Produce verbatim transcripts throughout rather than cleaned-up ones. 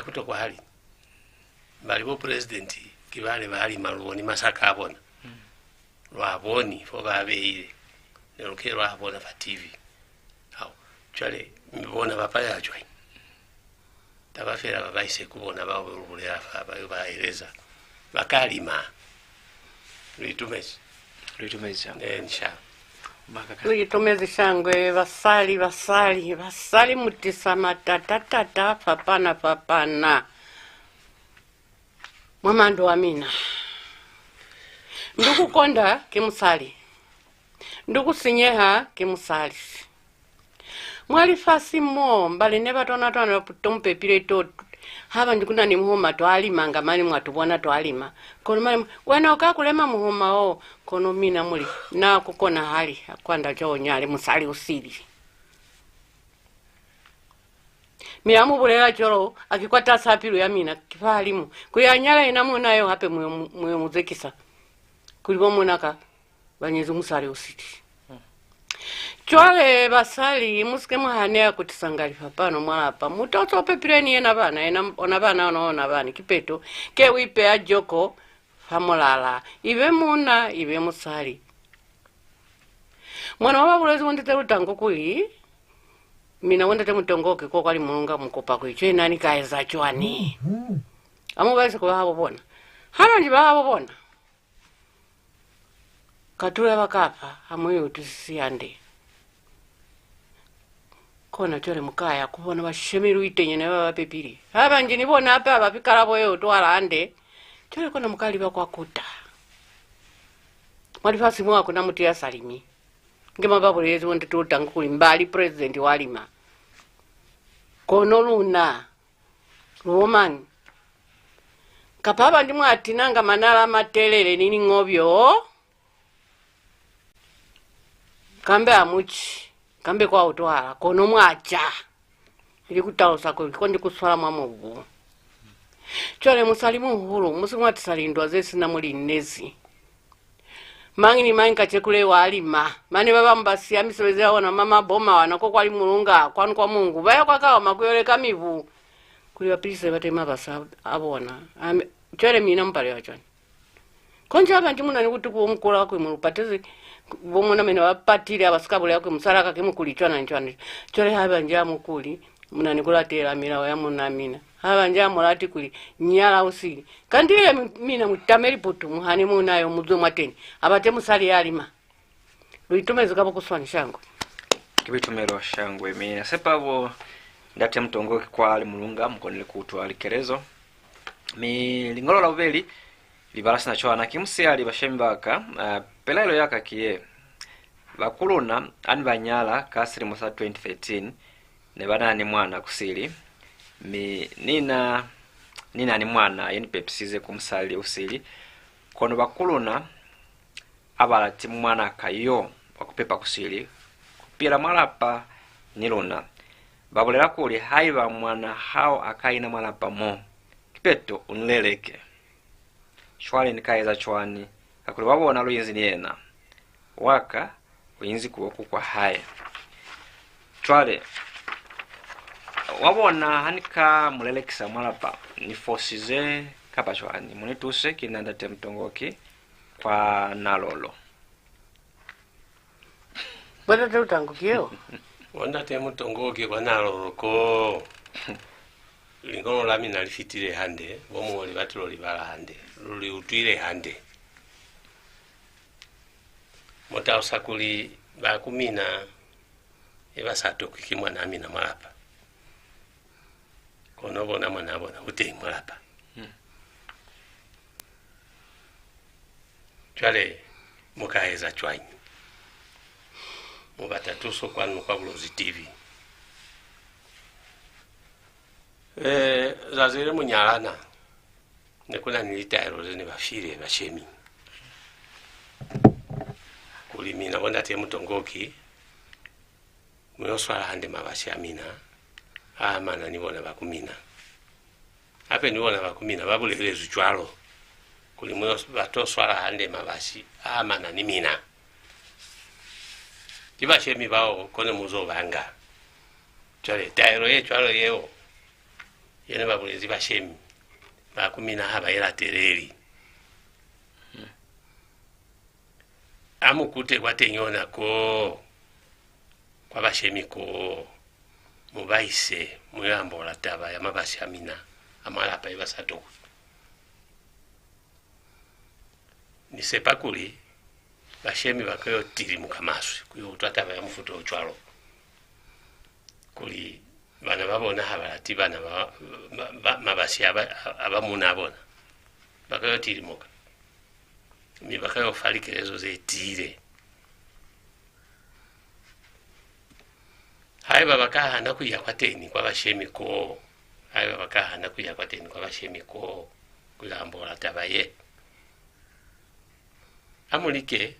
Ku tokwahali. Bali bo president ki bale ba lima, lu boni masaka a bona. Lwa boni fo ba beile. Ne lu ke lwa bona fa T V. Hao. Cwale, mi bona ba palela cwañi? Taba fela ba ba ise ku bona bao be lu bulela fa, ba yo ba eleza. Ba ka lima. Lu itumezi? Lu itumezi shangwe. Eh, ni sha. Lu itumezi shangwe, basali, basali, basali mu tisa matata-tata a fapana-fapana mwa mandu a mina. Ndu ku konda ki musali. Ndu ku sinyeha ki musali. Mwa lifasi mo, mbali ne ba twana twana to mu pepile to, haiba nji ku na ni muhoma twa limanga mane mwa tu bona twa lima. Kono mane, wena u ka ku lema muhoma o, kono mina mu li, na ku konahali, kwanda cwale u nyale musali u sili. Mi ha mu bulela cwalo, haki kwatas'a pilu ya mina, ki fahalimu, kuli a nyale yena muuna yo hape mu yo mu, mu yo mu zekisa, kuli bo muuna ka ba nyezi musali u sili. Cwale, basali, mu si ke mwa haneha ku tisanga lifapano mwa lapa. Mutu a s'o pepile ni yena bana, yena ona bana, ona, ona bana, kipeto, ke u ipeya joko fa mulala, ibe muuna, ibe musali. Mwana wa ba bulezi bo ndate Lutangu kuli, mina bo ndate Mutongoki ko kwa Limulunga mu kupa kuli, cwale na ni ka eza cwañi? A mu ba ise ku bahabo bona. Hana nji bahabo bona. Katulo ya ba ka fa, ha mu i utwisisi hande. Kona cwale mu ka ya ku bona bashemi lu itenyene ba ba pepile. Haiba nji ni bona hape ha ba fi kalabo ye utwahala hande, cwale kona mu ka liba kwa kuta. Mwa lifasi mo ha ku na mutu ya sa limi. Nge mwa ba bulelezi bo ndate Lutangu kuli mbali president wa lima. Kono luna, lu bo mañi? Kapa haiba nji mwa tinanga manala a matelele ni liñobyo, kambe ha mu ci, kambe kwa utwahala, kono mwa ca. Ili ku talusa kuli konji ku swala mwa mubu. Cwale, musali muhulu, mu si mwa tisa lindwa ze si na mo li inezi. Mañi ni mañi kacenu le wa lima. Mane ba bañwi ba siya misebezi ya bona mwa maboma wana ko kwa Limulunga, kwanu kwa Mongu, ba ya kwa Kaoma ku yo leka mibu, kuli ba pilise batemi ba basa a bona. Ami, cwale mina mu palelwa cwañi? Konji haiba nji mu na ni butuku bo mu kula kuli mu lu patezi, bo muna mina ba patile ha ba si ka bulela kuli musalaa ka ki mukuli cwana ni cwana. Cwale haiba nji ha mu kuli, mu na ni ku latela milao ya munaa mina. Haiba nji ha mu lati kuli, nyala u sili. Kanti ye mi-, mina mu tame liputu, mu hane muuna yo mu zwe mwateni, a bate musali ya lima. Lu itumezi ka bukuswani shangwe. Ki buitumelo shangwe, mi na sepa bo ndate Mutongoki kwa Limulunga mu konile ku utwa likelezo. Mi liñolo la bubeli li bala sina cwana, ki musihali, bashemi ba ka, ah, pelaelo ya ka ki ye. Bakuluna ha ni ba nyala ka silimo sa twenty thirteen, ne ba na ni mwana kusili, mi ni na, ni na ni mwana ye ni pepisize ku musali usili, kono bakuluna ha ba lati mwanaa ka yo wa ku pepa kusili ku pila mwa lapa ni luna. Ba bulela kuli, haiba mwanaa hao a ka ina mwa lapa mo, kipeto u ni leleke. Cwale ni ka eza cwañi? Kakuli wa bona lu inzi ni yena. Wa ka u inzi ku bo kukwaa hae. Cwale, wa bona, ha ni ka mu lelekisa mwa lapa, ni fosize kapa cwañi? Mu ni tuse, ki na ndate Mutongoki kwa Nalolo. Bo ndate Lutangu ki yo. Bo ndate Mutongoki kwa Nalolo ko. Liñolo la mina li fitile hande, bo muñoli ba tilo li bala hande, lu li utwile hande. Mu talusa kuli ba ku mina ne ba sa tokwi ki mwanaa mina mwa lapa. Kono bona mwanaa bona u teñi mwa lapa. Hmm. Cwale, mu ka eza cwañi? Mu bata tuso kwanu kwa Bulozi T V. Eh, zazi le mu nyalana, ne ku na ni litaelo ze ne ba file bashemi, kuli mina bo ndate Mutongoki mu yo swala hande mabasi a mina a amana ni bona ba ku mina. Hape ni bona ba ku mina ba bulelezwi cwalo, kuli mu yo, ba to swala hande mabasi a amana ni mina. Ki bashemi bao kone mu zo banga. Cwale, taelo ye cwalo yeo Ye ne ba bulezi bashemi ba ku mina ha ba i lateleli. A mu kute kwateñi ona koo, kwa bashemi koo, mu ba ise, mu yo ambola taba ya mabasi a mina a mwa lapa ye ba sa tokwi. Ni sepa kuli bashemi ba ka yo tilimuka maswe ku yo utwa taba ya mufuta o cwalo, kuli bana ba bona ha ba lati bana ba, ba, ba, mabasi a ba, a, a ba muuna bona. Ba ka yo tilimuka, mi ba ka yo fa likelezo ze tiile. Haiba ba ka hana ku ya kwateni kwa bashemi koo, haiba ba ka hana ku ya kwateni kwa bashemi koo, ku yo ambola taba ye, a mu like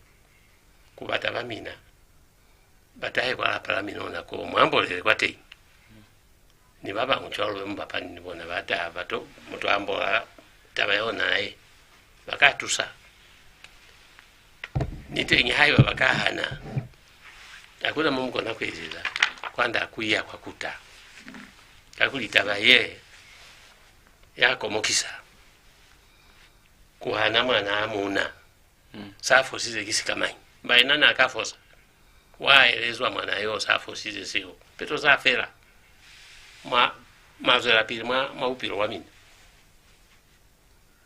ku bata ba mina ba tahe kwa lapa la mina ona koo, mu ambolele kwateni. Ni ba bañwi cwalo be mu bapani ni bona ba taha, ba to, mu to ambola taba ya ona ye, ba ka tusa. Niteñi, haiba ba ka hana, ha ku na mo mu kona ku ezeza kwand'a ku ya kwa kuta, kakuli taba ye ya komokisa. Ku hana mwanaa muuna sa fosize ki sikamañi? Baena na ka fosa. Wa elezwa mwana yo sa fosize seo. Peto za fela. Mwa, mwa zwelapili mwa, mwa bupilo bwa mina.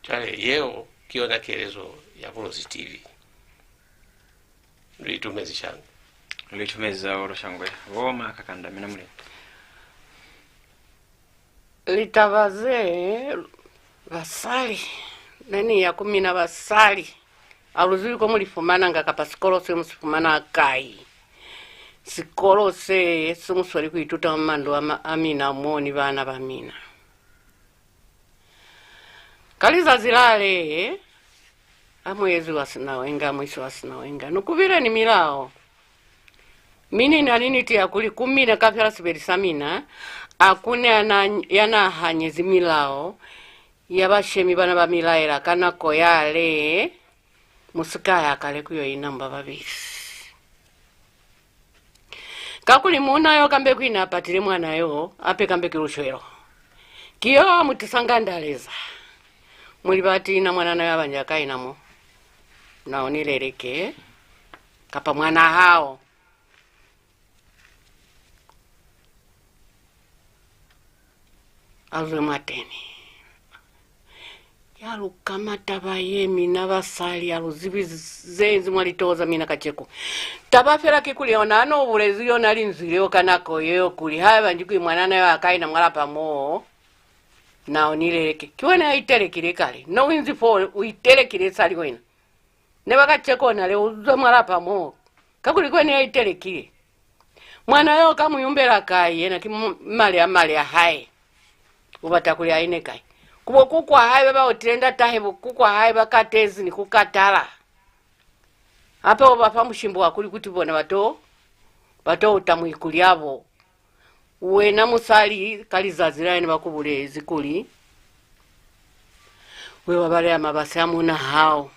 Cwale, yeo ki yona kelezo ya Bulozi T V. Lu itumezi shangwe. Lu itumezi hahulu shangwe. Bo ma kakanda mina mulena. Litaba ze, basali, ne ni ya ku mina basali. Ha lu zibi ko mu li fumananga kapa sikolo se mu si fumana kai. Sikolo se, se mu sweli ku ituta mwa mandu a ma-, a mina mo ni bana ba mina. Ka lizazi lale, ha mu ezi wa sina wenga, ha mu isi wa sina wenga. Ne ku bile ni milao. Mi ni na ni niti ya kuli ku mina kaufela sibeli sa mina, ha ku na ya na, ya na hanyezi milao ya bashemi ba na ba mi laela ka nako yale, mu si ka ya kale ku yo ina mu ba babeli. Kakuli muuna yo kambe ku ina a patile mwana yo, hape kambe ki lushwelo. Ki yo a mu tisanga ndaleza. Mu li bati na mwanana yo abanji a ka ina mo. Na u ni leleke, kapa mwanaa hao. A zwe mwateni. Ya lu kama taba ye, mina basali, ha lu zibi z-, ze inzi mwa litoho za mina kacenu. Taba fela kikuli ona ha no bulezi yona linzwi leo ka nako yeo kuli haiba nji kuli mwanana yo a ka ina mwa lapa moo, na u ni leleke. Ki wena ya itelekile kale. No inzi fo u itelekile sali wena. Ne ba ka ceko na le u zwa mwa lapa moo, kakuli ki wena ya itelekile. Mwana yo ka mu yumbela kai, yena ki m-, mali a mali a hae? U bata kuli a ine kai? Ku bo kuku a hae ba ba otile ndatahe, bo kuku a hae ba katezi ni ku katala. Hape u ba fa mushimbo wa kuli kuti bona ba to, ba to uta muikuli abo. Wena musali, ka lizazi lale ne ba ku bulezi kuli, u yo babalela mabasi a muuna hao.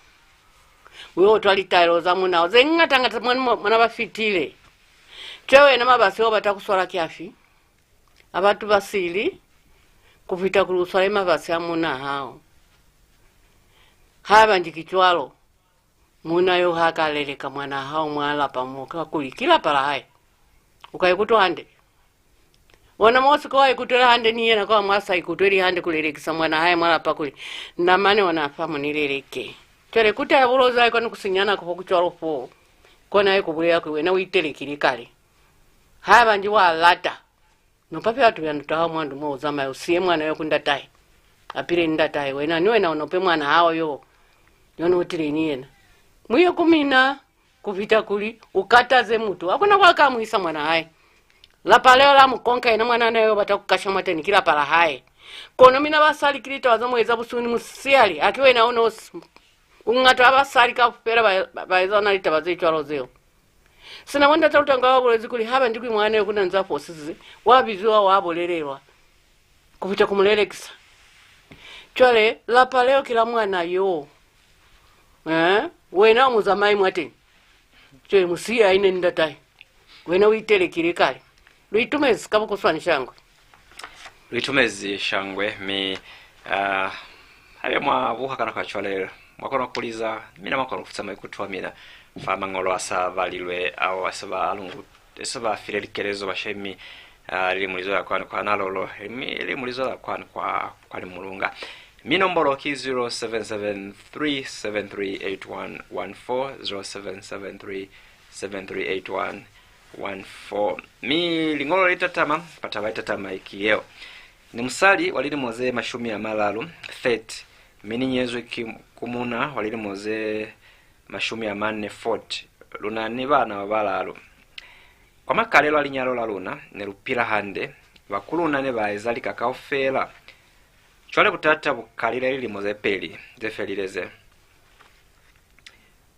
U yo utwa litaelo za muuna hao ze ñata-ñata mwa, mwa, mwa na ba fitile. Cwale wena mabasi o bata ku swala ki afi? A batu ba sili ku fita kuli u swale mabasi a muuna hao. Haiba nji ki cwalo, muuna yo ha ka leleka mwanaa hao mwa lapa mo, kakuli ki lapa la hae, u ka ikutwa hande? Ona mo u si ke wa ikutwela hande ni yena, kwa mwa sa ikutweli hande ku lelekisa mwanaa hae mwa lapa kuli, na mane ona fa mu ni leleke. Cwale kuta ya Bulozi ha i koni ku sinya nako fo ku cwalo foo. Kona ye ku bulela kuli wena u itelekile kale. Haiba nji wa lata, nopa fela tubyana twa hao mwa ndu mo u zamaye, u siye mwana yo ku ndatahe. A pile ni ndatahe, wena ni wena u nope mwanaa hao yo, yo no tile ni yena. Mu ye ku mina, ku fita kuli u kataze mutu. Ha ku na kwa ka mu isa mwanaa hae. Lapa leo la mu konka yena mwanana yo bata ku kasha mwateni, ki lapa la hae. Kono mina basali ki litaba ze mu eza busihu ni musihali, haki wena u nosi. Buñata bwa basali kaufela ba, ba, ba eza ona litaba ze cwalo zeo. Sina bo ndate Lutanga ba bulezi kuli haiba nji kuli mwana yo ku na nza fosize, wa biziwa, wa bulelelwa, ku fita ku mu lelekisa. Cwale, lapa leo ki la mwana yo. Eh? Wena u muzamai mwateni. Cwale, mu siye a ine ni ndatahe. Wena u itelekile kale. Lu itumezi ka bukuswani shangwe. Lu itumezi shangwe, mi, ah, haiba mwa buha ka nako ya cwale, mwa kona ku liza, mina mwa kona ku fitisa maikuto a mina fa mañolo a sa balilwe, ao a se ba lungu-, a se ba file likelezo bashemi, ah, lilimulizo la kwanu kwa Nalolo, mi lilimulizo la kwanu kwa, kwa Limulunga. Mi nombolo ki zero seven seven three seven three eight one one four, zero seven seven three seven three eight one one four. Mi liñolo le tatama, pa taba ye tatama ki yeo. Ni musali wa lilimo ze mashumi a malalu, thirty, mi ni nyezwi ki, ku muuna wa lilimo ze mashumi a mane, forty. Lu na ni bana ba balalu. Kwa makalelo a linyalo la luna, ne lu pila hande, bakuluna ne ba eza lika kaufela. Cwale butata bu kalile lilimo ze peli ze felile ze.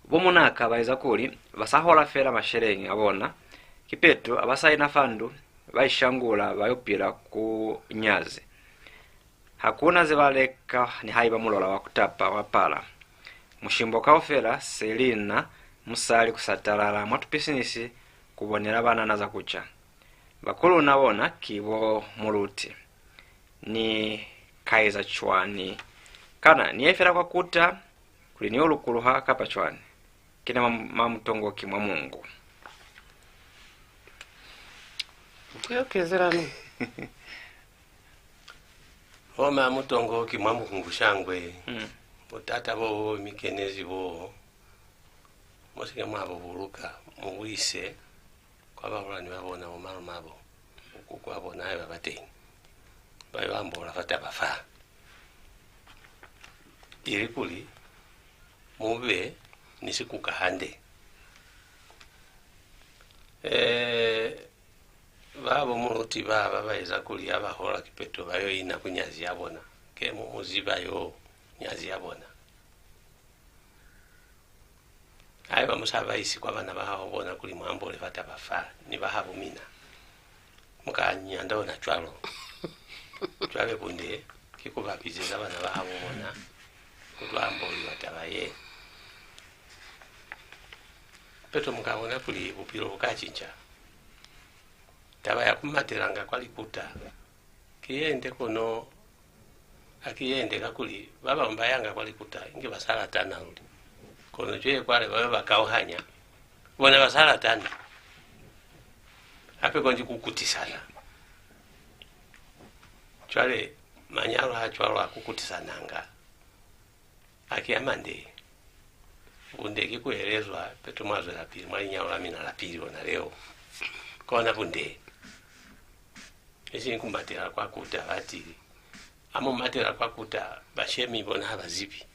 Bo munaka ba eza kuli ba sa hola fela masheleñi a bona, kipeto ha ba sa ina fa ndu, ba ishangula ba yo pila ku nyazi. Ha ku na ze ba leka nihaiba mulola wa ku tapa wa pala. Mushimbo kaufela se li na musali ku satalala mwa tupisinisi ku bonela banana za ku ca. Bakuluna bona ki bo Muluti. Ni ka eza cwañi? Kana ni ye fela kwa kuta kuli ni yo lukuluha kapa cwañi? Ki na ma, ma mutongoki mwa Mungu. Ku ekezela ni. Bo ma mutongoki mwa Mungu shangwe. Mm. Butata bo bo mi kenezi bo, mu si ke mwa bu buluka, mu bu ise kwa bahulwani ba bona, bo malume abo, bo kuku ba bona haiba ba teñi, ba yo ambola fa taba fa, ili kuli mu be ni sikuka hande. Eh, ba bo Muluti ba, ba ba eza kuli ha ba hola kipeto ba yo ina ku nyazi ya bona, ke mu mu ziba yo nyazi ya bona. Haiba mu sa ba isi kwa bana ba habo bona kuli mu ambole fa taba fa ni ba habo mina, mu ka nyanda ona cwalo. Cwale bunde ki ku ba bizeza bana ba habo bona ku to amboliwa taba ye. Peto mu ka bona kuli bupilo bu ka cinca. Taba ya ku matelanga kwa likuta ki ye nde, kono ha ki ye nde, kakuli ba bañwi ba yanga kwa likuta inge ba sa latana luli. Kono cwale kwale ba be ba kauhanya, bona ba sa latana. Hape konji ku kutisana. Cwale manyalo ha cwalo a ku kutisananga, ha ki a mande. Bunde ki ku elezwa, peto mwa zwelapili mwa linyalo la mina la pili lona leo. Kona bunde. Isiñi ku matela kwa kuta, batili. Ha mu matela kwa kuta, bashemi bona ha ba zibi.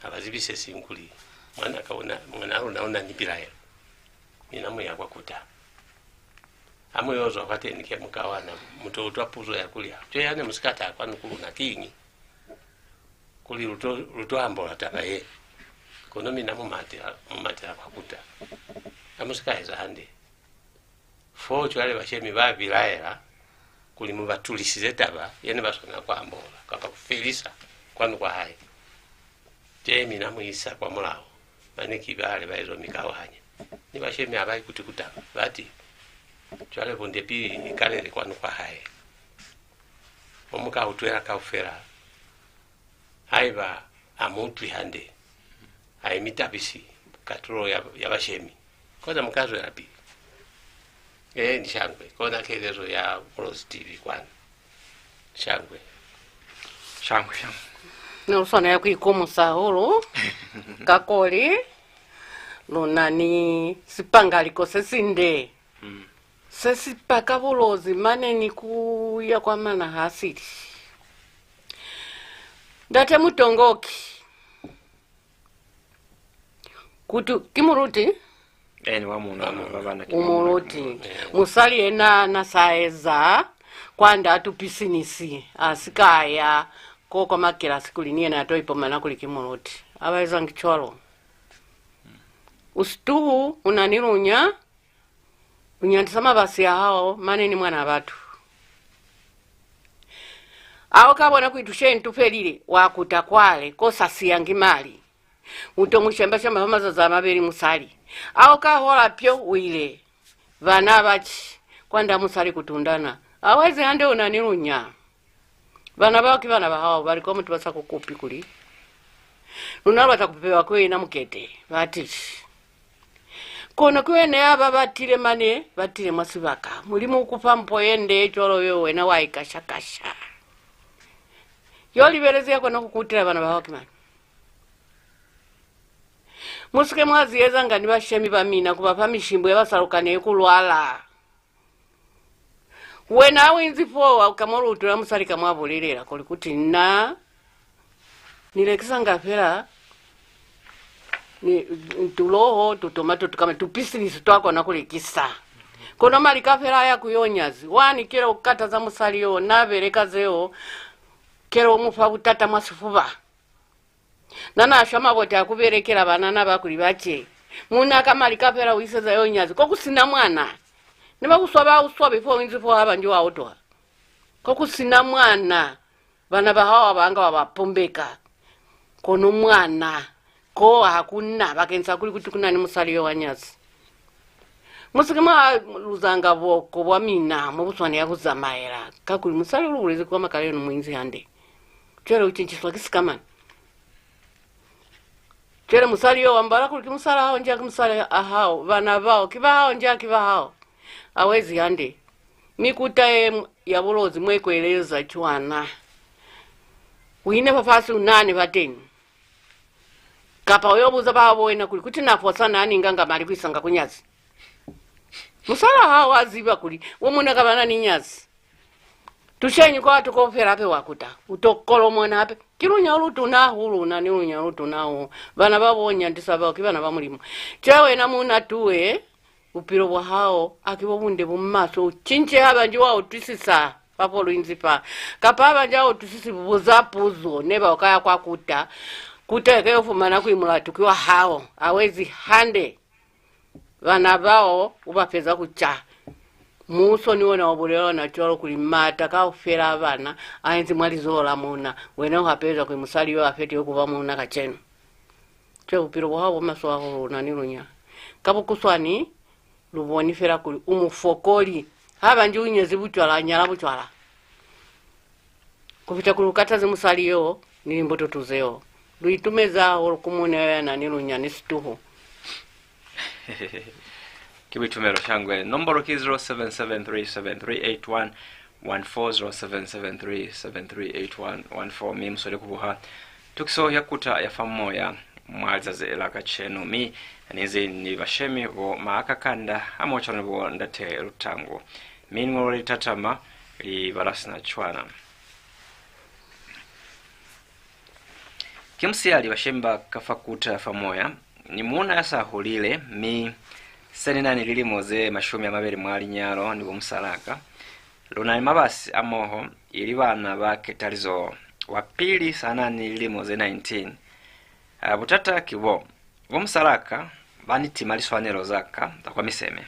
Ha ba zibi se siñwi kuli mwanaka una, mwanaa luna una ni pilaelo. Mina mu ya kwa kuta. Ha mu yo zwa kwateni ke mu ka wana, mu to utwa puzo ya kuli, "Cwale ha ne mu si ka taha kwanu ku luna kiñi?" Kuli lu to, lu to ambola taba ye. Kono mina mu matela, mu matela kwa kuta. Ha mu si ka eza hande. Foo cwale bashemi ba bilaela kuli mu ba tulisize taba ye ne ba swanela ku ambola kapa ku felisa kwanu kwa hae. Cwale mina mu isa kwa mulao, mane ki bale ba ezo mi kauhanya. Ni bashemi ha ba ikuti ku taba, bati, "Cwale bunde pili ni kalele kwanu kwa hae." Mo mu ka utwela kaufela, haiba ha mu utwi hande, ha i mi tabisi katulo ya, ya bashemi, kono mu ka zwelapili. Ee, ni shangwe. Kona kelezo ya Mulozi T V kwanu. Shangwe. Shangwe, shangwe. Ne lu swanela ku ikomusa hahulu, kakuli lu na ni sipangaliko se sinde. Mm. Se si paka Bulozi mane ni ku ya kwa manaha a sili. Ndate Mutongoki, kutu ki muluti? Eni, wa muuna, wa muuna, ba bana ki u muluti. Musali yena na sa eza kwanda a tupisinisi, a si ka ya ko kwa makilasi kuli ni yena a to ipumana kuli ki muluti. A ba ezangi cwalo. U situhu, u na ni lunya, u nyandisa mabasi a hao mane ni mwana batu. Ha u ka bona kuli tusheni tu felile, wa kuta kwale, ko sa siyangi mali. U to mu shemba-shemba fa mazazi a mabeli musali. Ha u ka hola pyo, u ile. Bana ba ci, kwanda musali ku tundana. Ha u ezi hande, u na ni lunya. Bana bao ki bana ba hao, ba li kwa mutu ba sa ku kupi kuli, "Luna lu bata ku pewa ku wena mukete," ba tili. Kono ki wena ya ba batile mane ba tile mwa sibaka. Mulimu u ku fa mpo ye nde ye cwalo yeo wena wa i kasha-kasha. Yo libelezi ya kona ku kutela bana ba hao ki mañi? Mu si ke mwa ziyezanga ni bashemi ba mina ku ba fa mishimbo ye ba sa lukaneli ku lwala. Wena ha u inzi foo, wa ka mo lu utwela musali ka mwa bulelela kuli kuti na ni lekisanga fela ni tuloho, tutomato, tukama, tupisinisi twa kona ku lekisa. Kono mali kafela a ya ku yo nyazi. Wani kele u kataza musali yo, na beleka zeo, kele u mu fa butata mwa sifuba. Na na shwa mabote a ku belekela banana ba kuli ba ce. Muuna ka mali kafela u iseza yo nyazi ko ku si na mwana. Ni ba ku swaba u swabe fo u inzi fo ha banji wa otoha. Ko ku si na mwana, bana ba hao ba nga wa ba pumbeka. Kono mwana, ko ha ku na, bakeñisa kuli kuti ku na ni musali yo wa nyazi. Mu si ke mwa luzanga boko bwa mina mo bu swanela ku zamaela, kakuli musali u lu bulezi kwa makalelo ni mu inzi hande. Cwale u cinciswa ki sikamani. Cwale musali yo wa mbala kuli ki musalaa hao nji haki musalaa hao, bana bao ki ba hao nji haki ba hao. A wezi hande. Mi kuta ye m-, ya Bulozi mwe ku eleza cwana. U ine fafasi u nani fateni. Kapa u yo buza bahabo wena kuli, "Kuti na fosa na ni nganga mali ku isanga ku nyazi?" Musalaa hao wa ziba kuli wo muuna ka bana ni nyazi. Tushenyi kwa batu kaufela hape wa kuta. U to kolomona hape. Ki lunya lu tuna hahulu, u na ni lunya lu tuna hahulu. Bana ba bo nyandisa bao ki bana ba Mulimu. Cwale wena muuna tuwe, bupilo bwa hao haki bo bunde bu maswe, u cince haba nji wa utwisisa fa fo lu inzi fa. Kapa haba nji ha u utwisisi, buza puzo, neba u ka ya kwa kuta. Kuta i ka yo fumana kuli mulatu ki wa hao. A wezi hande. Bana bao u ba feza ku ca. Muuso ni ona u bulela ona cwalo kuli maata kaufela a bana a inzi mwa lizoho la muuna. Wena u hapeleza kuli musali yo a fetiwe ku ba muuna kacenu. Cwale bupilo bwa hao bo maswe hahulu, u na ni lunya. Ka bukuswani, lu boni fela kuli u mufokoli. Haba nji u nyezi bucwala, a nyala bucwala. Ku fita kuli u kataze musali yo ni limbototo zeo. Lu itumezi hahulu ku muuna yo ya na ni lunya ni situhu. Ki buitumelo, shangwe. Nombolo ki zero seven seven three seven three eight one one four, zero seven seven three seven three eight one one four, mi mu sweli ku buha tukiso ya kuta ya fa moya mwa lizazi la kacenu, mi ni nzi ni bashemi bo Maaka Kanda, hamoho cwalo ni bo Ndate Lutangu. Mi liñolo le li tatama li bala sina cwana. Ki musihali bashemi ba ka fa kuta fa moya, ni muuna ya sa hulile, mi se ni na ni lilimo ze mashumi a mabeli mwa linyalo ni bo musalaa ka. Lu na ni mabasi a moho, ili bana ba ketalizoho. Wa pili sa na ni lilimo ze nineteen. A, butata ki bo, bo musalaa ka ba ni tima liswanelo za ka za kwa miseme.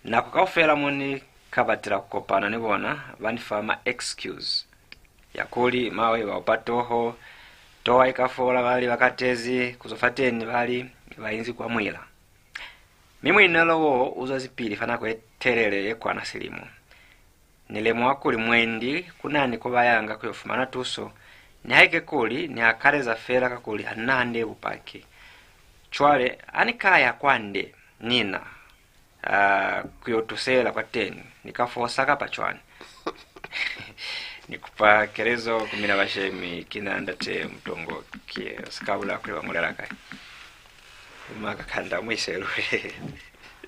Nako kaufela mo ni ka batela ku kopana ni bona, ba ni fa ma excuse ya kuli, mawe, ba opa toho, toho ha i ka fola, ba li ba katezi, ku zwa fateni ba li ba inzi kwa muila. Mi muinelo wo u zwezipili fa nako ye telele ye kwana silimo. Ni lemuha kuli mwendi ku na ni ko ba yanga ku yo fumana tuso, nihaike kuli ni akaleza fela kakuli ha ni na hande bupaki. Cwale, ha ni ka ya kwande, ni na, a, ku yo tusela kwateni, ni ka fosa kapa cwañi? Ni kupa kelezo ku mina bashemi, ki na Ndate Mutongo, ki si ka bula kuli ba ñolela kai. Bo Maaka Kanda, mu ise luli.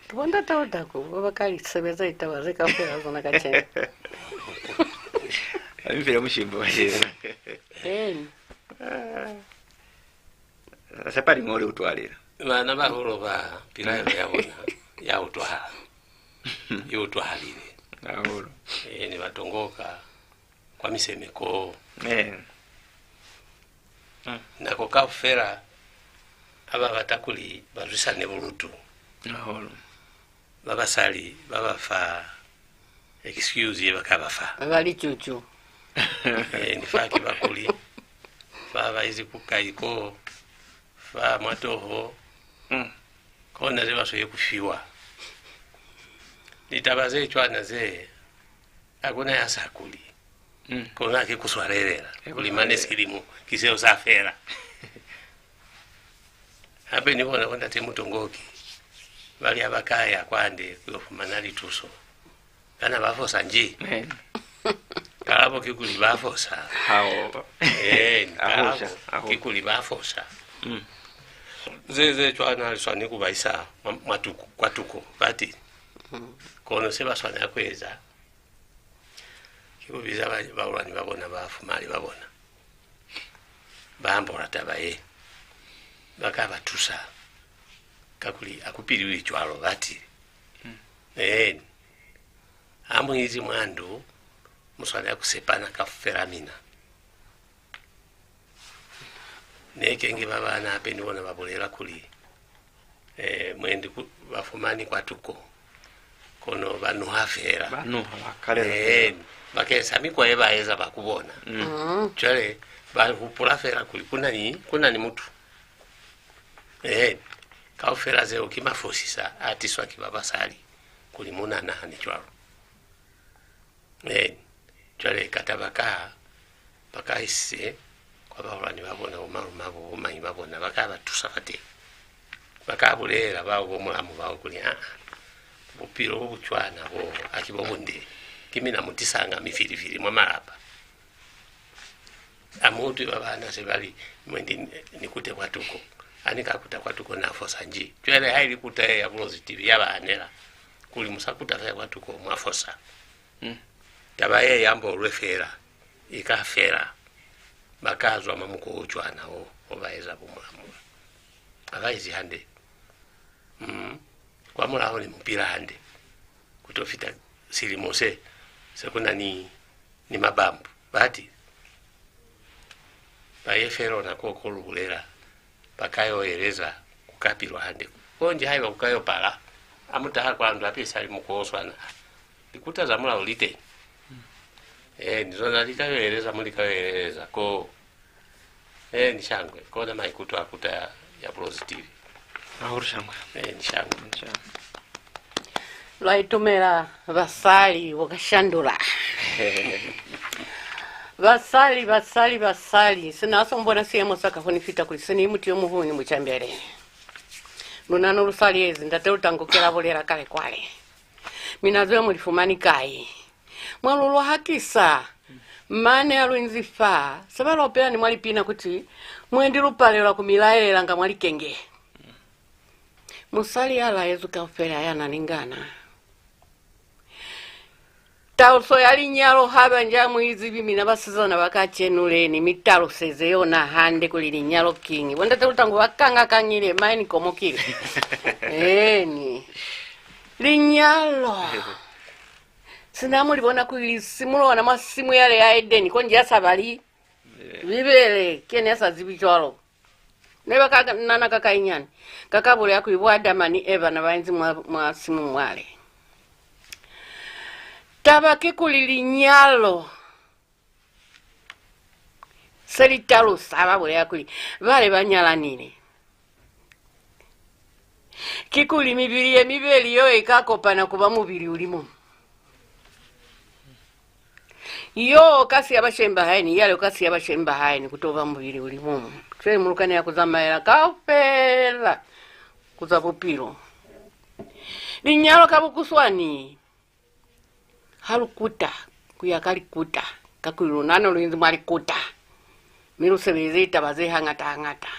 Ki bo Ndate Lutangu, bo ba ka li sebeza litaba ze kaufela zona kacenu. Ha mi file mushimbo kacenu. Eeni. Ah. Sepa liñolo li utwahalile. Bana bahulu ba pilaelo ya bona ya utwahala. I utwahalile. Hahulu. Eh, ni ba tongoka kwa miseme koo. Eh. Mm. Nako kaufela ha ba bata kuli ba zwisane bulutu. Hahulu. Ba basali ba ba fa excuse ye ba ka ba fa. Ba licucu. Eh, ni fa ki ba kuli, fa ba izi ku kai ko, fa mwa toho, mm, kona ze ba sweli ku fiwa. Litaba ze cwana ze, ha ku na ya sa kuli. Mm. Kona ki ku swalelela, kuli mane silimo ki seo sa fela. Hape ni bona bo ndate Mutongoki, ba li ha ba ka ya kwande ku yo fumana lituso. Kana ba fosa nji? Amen. Kalabo ki kuli ba fosa. Hao. Eh, kalabo ki kuli ba fosa. Mm. Ze, ze cwana ha li swani ku ba isa mwa, mwa tuko, kwa tuko, bati. Mm. Kono se ba swanela ku eza, ki ku biza ba, bahulwani ba bona, bafumali ba bona. Ba ambola taba ye. Ba ka ba tusa. Kakuli ha ku piliwi cwalo, bati. Mm. Eeni. Ha mu inzi mwa ndu, mu swanela ku sepana kaufela mina. Ne kenge ba bana hape ni bona ba bulela kuli, eh, mwendi ku, ba fumani kwa tuko, kono ba nuha fela. Ba nuha, ba kalela fela. Eh, bakeng sa mikwa ye ba eza ba ku bona. Mm. Cwale, ba hupula fela kuli ku na ni, ku na ni mutu. Eh, kaufela zeo ki mafosisa a tiswa ki ba basali, kuli mu na nahani cwalo. Ee, cwale ka taba ka, ba ka isize kwa bahulwani ba bona, bo malume abo, bo mañi ba bona, ba ka ba tusa fateñi. Ba ka bulela bao bo mulamu bao kuli, aa, bupilo bo bu cwana bo, haki bo bunde. Ki mina mu tisanga mifilifili mwa malapa. Ha mu utwi ba bana se ba li, mwendi ni, ni kute kwa tuko. Ha ni ka kuta kwa tuko, na fosa nji? Cwale ha ili kuta ye ya Bulozi T V ya ba hanela, kuli mu sa kuta fela kwa tuko, mwa fosa. Mm. Taba ye ya mbolwe fela, i ka fela. Ba ka zwa mwa mukwa o cwana o, o ba eza bo mulamu. Ha ba ezi hande. Mm. Kwa mulaho ne mu pila hande. Ku to fita silimo se, se ku na ni, ni mabambu. Bati, ba ye fela ona ko, ko lu bulela. Ba ka yo eleza, ku ka pilwa hande. Konji haiba ku ka yo pala, ha mu taha kwa ndu hape isali mukwa o swana. Likuta za mulao li teñi. Ee, ni zona li ka yo eleza mo li ka yo eleza ko. Ee, ni shangwe. Kona maikuto a kuta ya, ya Bulozi T V. Hahulu shangwe. Ee, ni shangwe. Ni shangwe. Lwa itumela basali bo ka shandula. Basali, basali, basali. Sina ha se mu bona siyemo sa ka fo ni fita kuli se ni mutu yo muhulu ni mucambele. Luna no lu sa liezi, ndate Lutango ki la bulela kale kwale. Mina zeo mu li fumani kai? Mwa lu lwahakisa. Mane ha lu inzi fa, se ba lopela ni mwa lipina kuti, mwendi lu palelwa ku mi laelelanga mwa likenge. Musali ya laezwi kaufela ya na ni ngana. Taluso ya linyalo haiba nji ha mu i zibi, mina basizana ba kacenu le, ni mi taluseze yona hande kuli linyalo kiñi. Bo ndate Lutango ba kanga-kangile, mane ni komokile. Eeni. Linyalo. Sina mu li bona kuli li simuluha ona mwa simu yale ya Edeni, konji ya sa bali Bibele, ki yena ya sa zibi cwalo. Ne ba ka nana ka kainyani, ka ka bulela kuli bo Adama ni Eva na ba inzi mwa, mwa simu mwale. Taba ki kuli linyalo se li talusa, ba bulela kuli bale ba nyalanile. Kikuli mibili ye mibeli yo i ka kopana ku ba mubili u li muñwi. Yo u ka siya bashemi ba hae, ni yale u ka siya bashemi ba hae, ni ku to ba mubili u li muñwi. Cwale mu lukanela ku zamaela kaufela ku za bupilo. Linyalo ka bukuswani. Ha lu kuta ku ya ka likuta, kakuli luna ne lu inzi mwa likuta, mi lu sebeleza litaba ze hañata-hañata.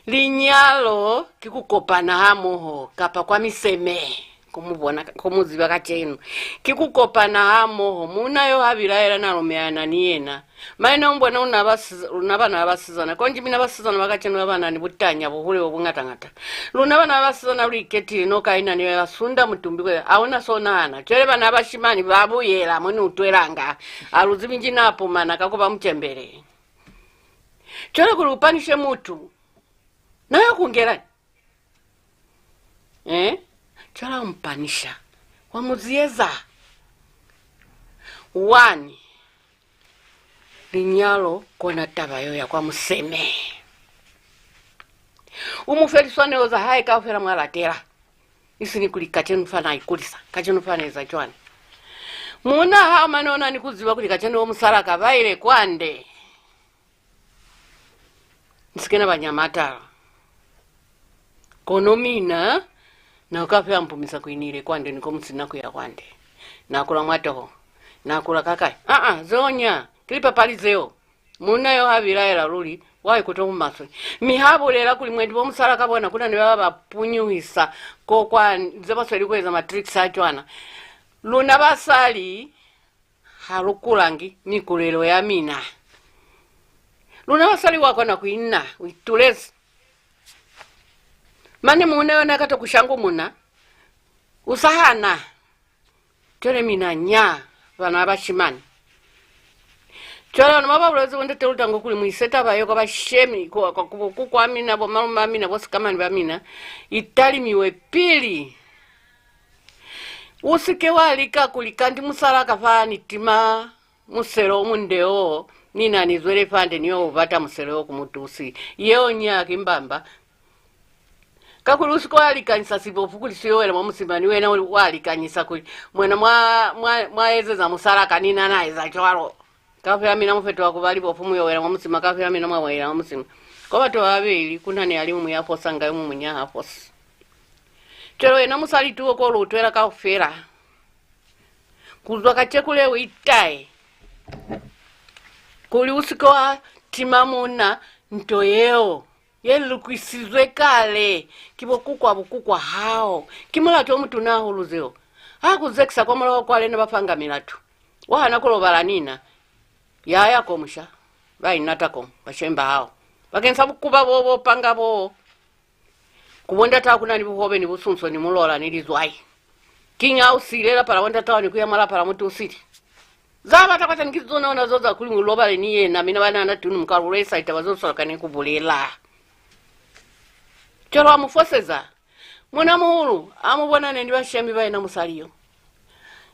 Linyalo ki ku kopana hamoho, kapa kwa miseme, ko mu bona, ko mu ziba kacenu. Ki ku kopana hamoho. Muuna yo ha bilaela na lumelana ni yena, Mane u bona luna basiza-, luna bana ba basizana, konji mina basizana ba kacenu ba ba na ni butanya, buhule bo buñata-ñata. Luna bana ba basizana lu iketile, noka i na ni ba sunda mutumbi kwela, ha u na so nahana. Cwale bana ba bashimani ba buyela mo ni utwelanga, ha lu zibi nji na pumana ka ku ba mucembele. Cwale kuli u panishe mutu, na yo ku ngelañi? Eh? Cwale wa mu panisha. Wa mu ziyeza. Wani? Linyalo kona taba yo ya kwa museme. U mu fe liswanelo za hae kaufela mwa latela. Isiñi kuli kacenu fa na ikulisa, kacenu fa na eza cwani. Muuna ha mane ona ni ku ziba kuli kacenu bo musalaa ka ba ile kwande. Ni si ke na ba nyamatala. Kono mina, na ka fela mpumisa kuli ni ile kwande ni ko mu si na ku ya kwande. Na kula mwa toho. Na kula ka kai? Aa, zeo nya, ki lipapali zeo. Muuna yo ha bilaela luli, wa ikutwa bumaswe. Mi ha bulela kuli mwendi bo musalaa ka bona ku na ni ba ba ba punyuhisa ko kwa ze ba sweli ku eza ma tricks a cwana. Luna basali, ha lu kulangi mikulelo ya mina. Luna basali wa kona ku ina, u itulezi. Mane muuna yona ka to ku shangumuna, u sa hana. Cwale mina nya, bana ba bashimani. Cwale ona mwa ba bulezi bo ndate Lutango kuli mu ise taba ye kwa bashemi, kwa, kwa, kwa, kwa, kwa mina, bo malume a mina, bo sikamani ba mina, i talimiwe pili. U si ke wa lika kuli, kanti musalaa ka fa ni tima muselo o munde o, ni na ni zwele fande ni yo bata muselo o ku mutusi. Yeo nya ki mbamba. Kakuli u si ke wa likanyisa sibofu kuli si yo wela mwa musima, ni wena wa likanyisa kuli, mwana mwa, mwa, mwa ezeza musalaa ka, ni na na eza cwalo. Kaufela mina mu fetuha ku ba libofu, mu yo wela mwa musima, kaufela mina mwa wela mwa musima. Kwa batu ba babeli, ku na ni a li muñwi ya fosanga, yo muñwi ha fosi. Cwale wena musali, tuo ko lu utwela kaufela. Ku zwa kacenu le u itaye, kuli u si ke wa tima muuna nto yeo ye lukisizwe kale ki bo kukwa bo kukwa hao. Ki mulatu o mutuna hahulu zeo. Ha ku zekisa kwa mulaho kwa lena ba fanga milatu. Wa hana ku lobala ni na. Ya ya ko musha. Ba inata ko, bashemi ba hao. Bakeñisa bukuba bo bo panga bo. Ku bo ndataho ku na ni buhobe ni busunso ni mulola ni lizwai. Kiñi ha u siile lapa la bo ndataho ni ku ya mwa lapa la mutu u sili? Za bata kwateni ki zona ona zo za kuli mu lobale ni yena, mina banana tunu mu ka lulesa litaba zo swalakani ku bulela. Cwalo wa mu foseza. Muuna-muhulu, a mu bonane ni bashemi ba yena musali yo.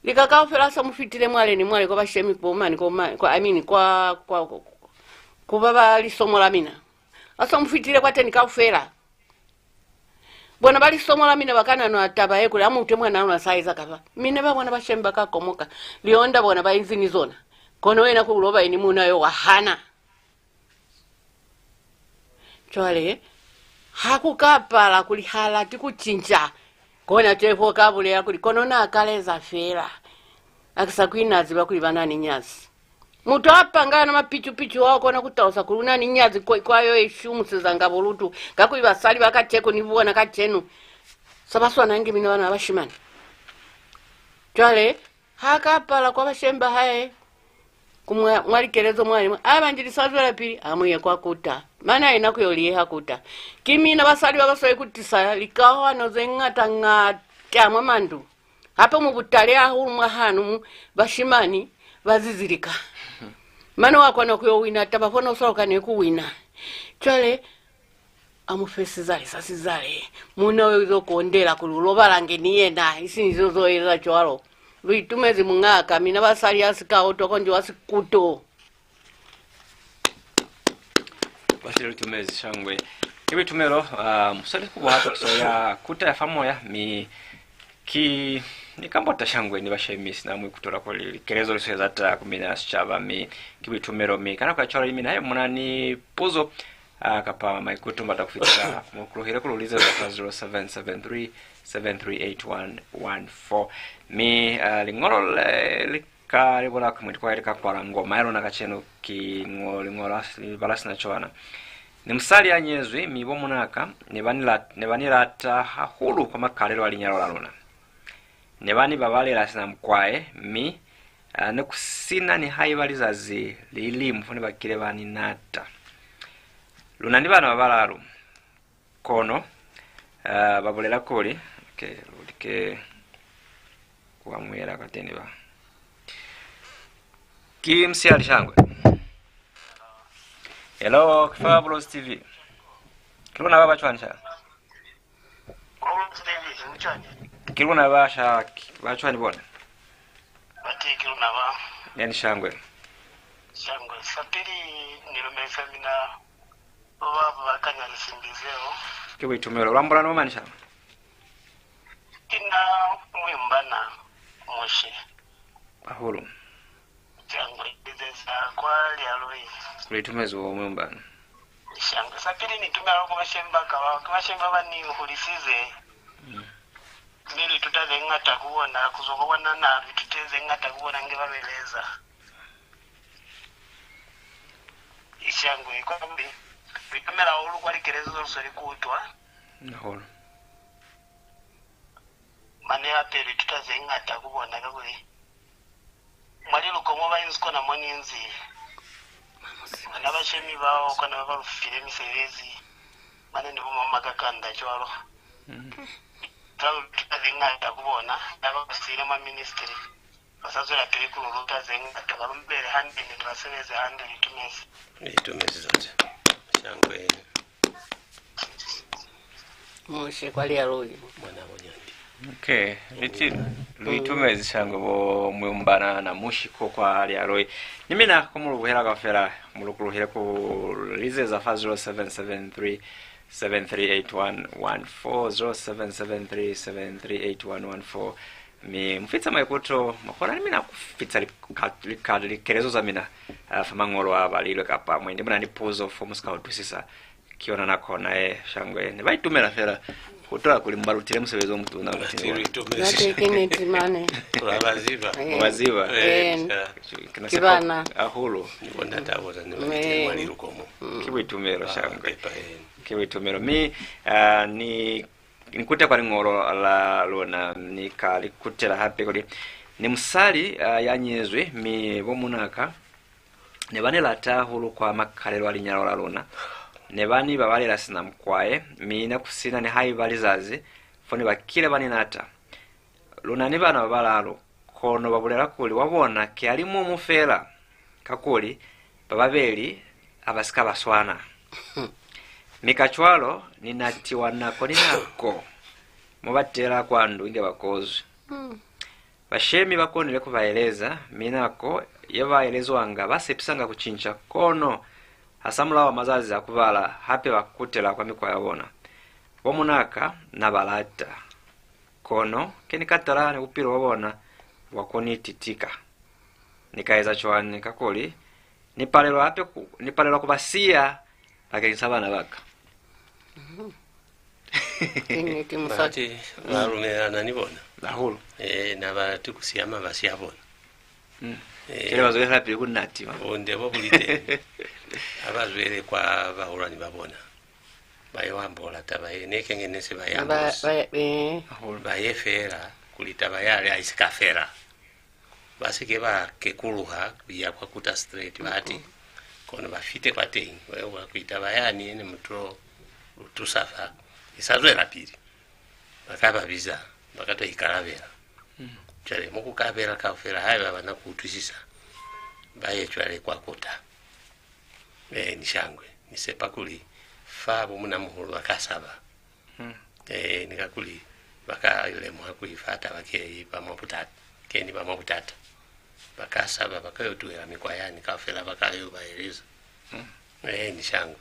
Lika kaufela a sa mu fitile mwale ni mwale kwa bashemi, kwa mani, kwa ma-, kwa, I mean, kwa, kwa, kwa, ku ba ba lisomo la mina. A sa mu fitile kwateni kaufela. Bona ba lisomo la mina ba ka nanula taba ye kuli, a mu utwe mwanaa luna sa eza kapa. Mi ne ba bona bashemi ba ka komoka, lionda bona ba inzi ni zona. Kono wena ku lobala ni muuna yo wa hana. Cwale, ha ku ka pala kuli ha lati ku cinca, kona Jefo u ka bulela kuli, kono na kaleza fela. A ki sa kuli na ziba kuli ba na ni nyazi. Mutu a panga ona mapicu-picu ao kona ku talusa kuli u na ni nyazi kwa, kwa yo i shumisezanga bulutu, kakuli basali ba kacenu ni bona kacenu sa ba swanangi mina bana ba bashimani. Cwale, ha ka pala kwa bashemi ba hae, ku mwa, mwa likelezo mwani, a banji li sa zwelapili, a mu ye kwa kuta. Mane a ina ku yo liyeha kuta. Ki mina basali ba ba sweli ku tisa likauhano ze ñata-ñata mwa mandu. Hape mu butali hahulu mwahanu mu bashimani ba zizilika. Mane wa kona ku yo wina taba fo ne u sa lukani ku wina. Cwale, a mu fe sizale sa sizale. Muuna yo u zo kondela kuli u lobalange ni yena, isiñi zo zo eza cwalo. Lu itumezi muñaa ka, mina basali a si ka otwa konji wa sikuto. Bashili lu itumezi shangwe. Ki buitumelo, ah, musali ku buha tukiso ya kuta ya fa moya, mi ki ni kambota shangwe ni bashemi sina mu ikutwela kuli likelezo li sweli za taha ku mina sicaba, mi ki buitumelo, mi ka nako ya cwalo ni mina haiba mu na ni puzo, ah, kapa maikuto mu bata ku fitisa, mu kuluhile ku lu lizeza fa zero seven seven three, seven three eight one one four. Mi, ah, liñolo le li ka libola kuli mwendi kwa ile ka kwala ngoma ya luna kacenu ki ño-, liñolo li bala sina cwana. Ni musali ya nyezwi, mi bo munaka ne ba ni lat-, ne ba ni lata hahulu kwa makalelo a linyalo la luna. Ne ba ni babalela sina mukwae, mi, ah, ne ku sina nihaiba lizazi li liñwi fo ne ba kile ba ni nata. Lu na ni bana ba balalu. Kono, ah, ba bulela kuli, okay, lu like ku amuhela kwateni ba. Ki musihali shangwe. Hello, ki fa Bulozi T V. Ki luna ba ba cwani sha? Bulozi T V, ni cwani? Ki luna ba sha, ba cwani bona? Bati ki luna ba. Yani shangwe. Shangwe, sa pili ni lumelisa mina ba ba bakanya lisimbi zeo. Ki buitumelo. Lu ambola ni bo mañi sha? Ki na Mwimbana Mushe. Hahulu. Shangwe, ni lizeza kwa Lialui. Lu itumezi bo mwe mbana. Shangwe, sa pili ni itumela ku bashemi ba ka bao, ki bashemi ba ba ni hulisize. Mm. Mi lu ituta ze ñata ku bona, ku zwa kwa bona na lu itutile ze ñata ku bona inge ba lu eleza. Shangwe, kwa kuli, lu itumela hahulu kwa likelezo ze lu sweli ku utwa. Hahulu. Mane hape lu ituta ze ñata ku bona, kakuli mwa liluko mo ba inzi kona mo ni inzi, bana bashemi bao kona ba ba lu file misebezi, mane ni bo mamakakanda cwalo. Mm. Lu ituta ze ñata ku bona, na ba ba siile mwa ministry. Ba sa zwelapili ku lu luta ze ñata, ba lumbele hande ni ba sebeze hande. Lu itumezi. Lu itumezi zose. Shangwe. Mushe kwa Lialui. Mwana bo nyandi. Okay, lu iti-, lu itumezi shangwe bo mwe mbana na mushi ko kwa Lialui. Ni mina ko mu lu buhela kaufela, mu lukuluhile ku lizeza fa zero seven seven three, seven three eight one one four, zero seven seven three, seven three eight one one four. Mi mu fitisa maikuto, mwa kona ni mina ku fitisa lika-, lika-, likelezo za mina, ah, fa mañolo a balilwe, kapa mwendi mu na ni puzo fo mu si ka utwisisa. Ki yona nako na ye, shangwe. Ne ba itumela fela ku utwa kuli mu ba lutile musebezi o mutuna. Bati lu itumezi. Bati ki niti mane. Lu ba ziba. Eh. Mu ba ziba. Eh, ki bana hahulu. Ni bo ndata bona ni ba lutile mwa liluko mo. Ki buitumelo, shangwe. Ki buitumelo. Mi, ah, ni Ni kute kwa liñolo la luna, ni ka li kutela hape kuli, ni musali, a, ya nyezwi, mi bo munaka ne ba ni lata hahulu kwa makalelo a linyalo la luna. Ne ba ni babalela sina mukwae, mi ne ku si na nihaiba lizazi fo ne ba kile ba ni nata. Lu na ni bana ba balalu, kono ba bulela kuli wa bona ki a li mumu fela, kakuli ba babeli ha ba si ka ba swana. Mi kacwalo, ni natiwa nako ni nako mo ba tela kwa ndu inge ba kozwi. Bashemi ba konile ku ba eleza, mi nako ye ba elezwanga ba sepisanga ku cinca, kono hasamulaho wa mazazi a ku bala hape ba kutela kwa mikwa ya bona. Bo munaka na ba lata. Kono ke ni katala ni bupilo bwa bona bwa ku ni titika. Ni ka eza cwañi? Kakuli ni palelwa hape ku, ni palelwa ku ba siya bakeñisa bana ba ka. Ki niti, musali. Bahati ba lumelelana ni bona. Hahulu. Eh, na ba lati ku siya mabasi a bona. Mm. Eh. Cwale ba zwelepili ku natima. Bunde bo bu li teñi. Ha ba zwele kwa bahulwani ba bona. Ba yo ambola taba ye, ne kenge ne se ba ye ambozi. Ba ye fela, kuli taba yale ha i si ka fela. Ba si ke ba kekuluha ku ya kwa kuta straight, ba ti, kono ba fite kwateñi, ba yo bula kuli taba yani ye ne mu to lu tusa fa, i sa zwelapili. Ba ka ba biza, ba ka to ikalabela. Cwale, mo ku ka bela kaufela, haiba ba na ku utwisisa, ba ye cwale kwa kuta. Ee, ni shangwe. Ni sepa kuli fa bo munamuhulu ba ka saba. Ee, ni kakuli ba ka lemuha kuli fa taba ke ba mwa butata, ke ni ba mwa butata. Ba ka saba, ba ka yo tuhela mikwa yani kaufela ba ka yo ba eleza. Ee, ni shangwe.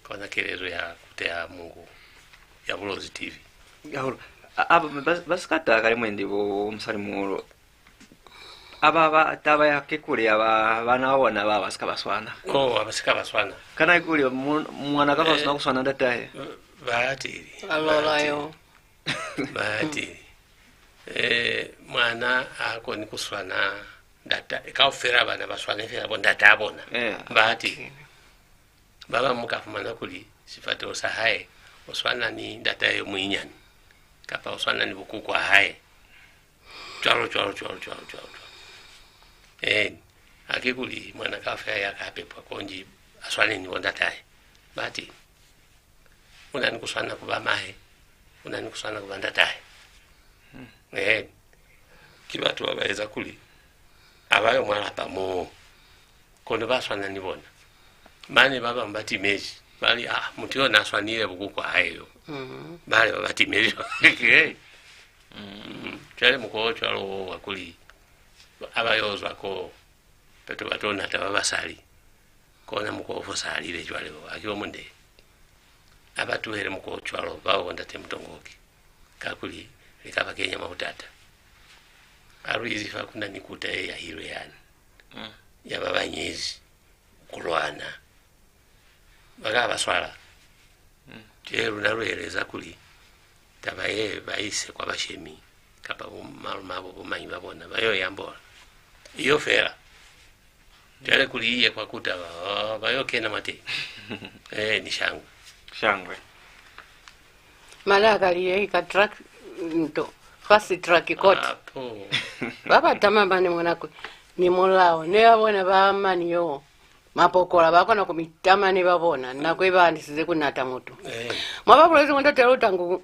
Kona kelezo ya kuta ya Mungu ya Bulozi T V. Hahulu. A, a, ba, ba si ka taha kale mwendi bo, bo musali muhulu. Aba ba, taba ya kikuli ya ba, bana ba bona ba, ba si ka ba swana. Oh, ba si ka ba swana. Kana kikuli mu-, mwana ka fa sina ku swana ndatahe? Batili. Ba lola yo. Batili. Eh, mwana ha koni ku swana ndata, kaufela bana ba swane fela bo ndata bona. Eh. Batili. Ba bañwi mu ka fumana kuli sifateho sa hae u swana ni ndatahe yo munyinyani, kapa u swana ni bo kuku wa hae. Cwalo, cwalo, cwalo, cwalo, cwalo, cwalo. Eeni, haki kuli mwana kaufela ya ka pepwa konji a swane ni bo ndatahe. Batili. U na ni ku swana ku ba mahe, u na ni ku swana ku ba ndatahe. Eeni. Ki batu ba ba eza kuli ha ba yo mwa lapa moo, kono ba swana ni bona. Mane ba bañwi ba timezi, ba li, "Ah, mutu yo n'a swanile bo kuku wa hae yo." Bale ba ba timezi. Cwale mukwa o cwalo wo wa kuli ha ba yo zwa koo, peto ba to nata ba basali. Kona mukwa o fosahalile cwale wo, haki o munde? Ha ba tuhele mukwa o cwalo, bao bo ndate Mutongoki, kakuli li ka ba kenya mwa butata. Ha lu izi fa ku na ni kuta ye yahilwe yani, ya ba ba nyezi ku lwana, ba ka ba swala. Cwale luna lu eleza kuli taba ye ba ise kwa bashemi kapa bo malumabo, bo mañi ba bona, ba yo i ambola. I yo fela. Cwale kuli i ye kwa kuta, ba, ba yo kena mwateñi. Ee, ni shangwe. Shangwe. Mane a kali ye i ka track nto, fast track court. Apo. Ba ba tama mane mwa nako ni mulao ne ba bona ba mani yo. Mapokola ba kona ku mi tama ne ba bona nako ye ba andisize ku nata mutu. Mwa ba bulezi mwa Ndate Lutangu